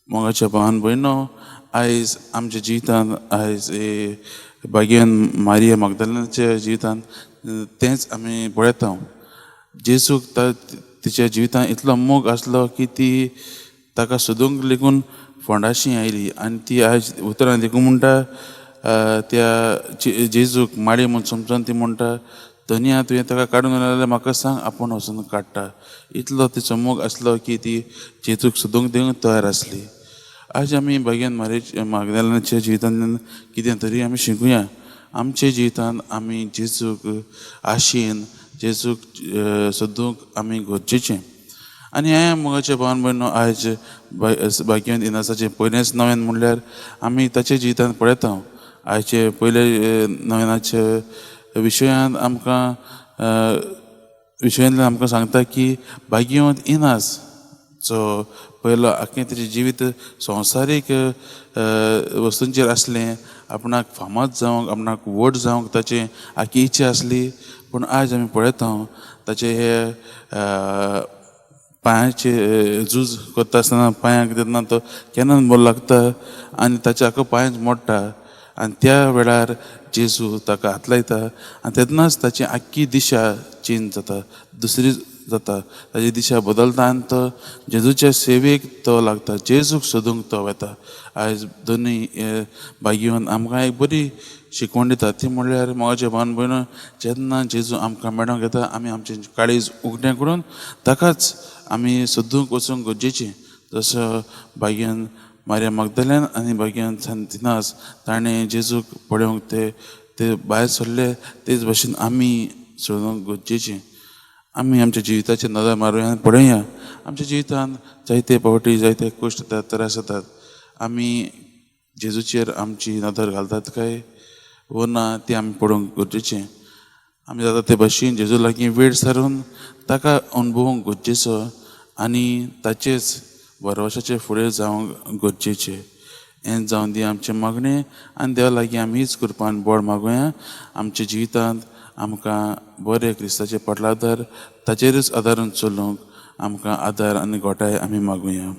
मोगाच्या भावान भयणो, आयज आमच्या जिवितांत आयज भाग्यान मारिया मागदालनाच्या जिवितांत तेंच आमी पळयता. जेजूक तिच्या जिवितांत इतलो मोग आसलो की ती ताका सोदूंक लेगून फोंडाशी आयली. आनी ती आयज उतरां देखून म्हणटा, त्या जेजूक माडी म्हूण समजून ती म्हणटा, धनया, तुवें ताका काडून जाल्यार म्हाका सांग, आपूण वचून काडटा. इतलो तिचो मोग आसलो की ती जेजूक सोदूंक दिवंक तयार आसली. आज आमी भाग्यान मारिया मागदालनाच्या जिवितांतल्यान कितें तरी आमी शिकुया. आमच्या जिवितांत आमी जेजूक आशेन जेजूक सोदूंक आमी गरजेचें. आनी हें मोगाचे भावान भयणो, आयज भाग्यवंत इनासाचें पयलेंच नवेन म्हणल्यार आमी ताच्या जिवितांत पळयता. आयचे पयले नवेनाचे विशयांत आमकां विशयांतल्यान आमकां सांगता की भाग्यवंत इनास जो पयलो आख्खें तेजें जिवीत संवसारीक वस्तूंचेर आसलें, आपणाक फामाद जावंक, आपणाक व्हड जावंक ताचें आख्खी इच्छा आसली. पूण आयज आमी पळयता, ताचे हे पांयाचे झूज करता आसतना पांयांक तेन्ना तो केन्ना बरो लागता आनी ताच्या आख्खो पांयच मोडटा. आनी त्या वेळार जेजू ताका हात लायता आनी तेन्नाच ताची आख्खी दिशा चेंज जाता, दुसरी जाता. ताजी दिशा बदलता आनी तो जेजूच्या सेवेक तो लागता, जेजूक सोदूंक तो वता. आयज दोनूय भाग्यवंत आमकां एक बरी शिकवण दिता, ती म्हणल्यार मोगाचे भावान भयणो, जेन्ना जेजू आमकां मेळोंक येता, आमी आमचें काळीज उगडें करून ताकाच आमी सोदूंक वचूंक गरजेचें. जसो भाग्यान मारिया मागदल्यान आनी भाग्यान सांतिनास ताणें जेजूक पळोवंक ते ते भायर सरले, तेच भशेन आमी सोदूंक गरजेचें. आमी आमच्या जिविताचेर नदर मारुया आनी पळोवया, आमच्या जिवितांत जायते फावटी जायते कश्ट येतात, त्रास जातात. आमी जेजूचेर आमची नदर घालतात काय वो ना, ती आमी पळोवंक गरजेचें. आमी जाता ते भशेन जेजू लागीं वेळ सारून ताका अणभवूंक गरजेचो आनी ताचेच भरवशाचे फुडें जावंक गरजेचें. हें जावन दी आमचें मागणें आनी देवा लागीं आमी हीच कृपान बोड मागुया, आमच्या जिवितांत आमकां बरें क्रिस्ताचे पाटलादार ताचेरूच आदारून चलूंक आमकां आदार आनी घोटाय आमी मागुया.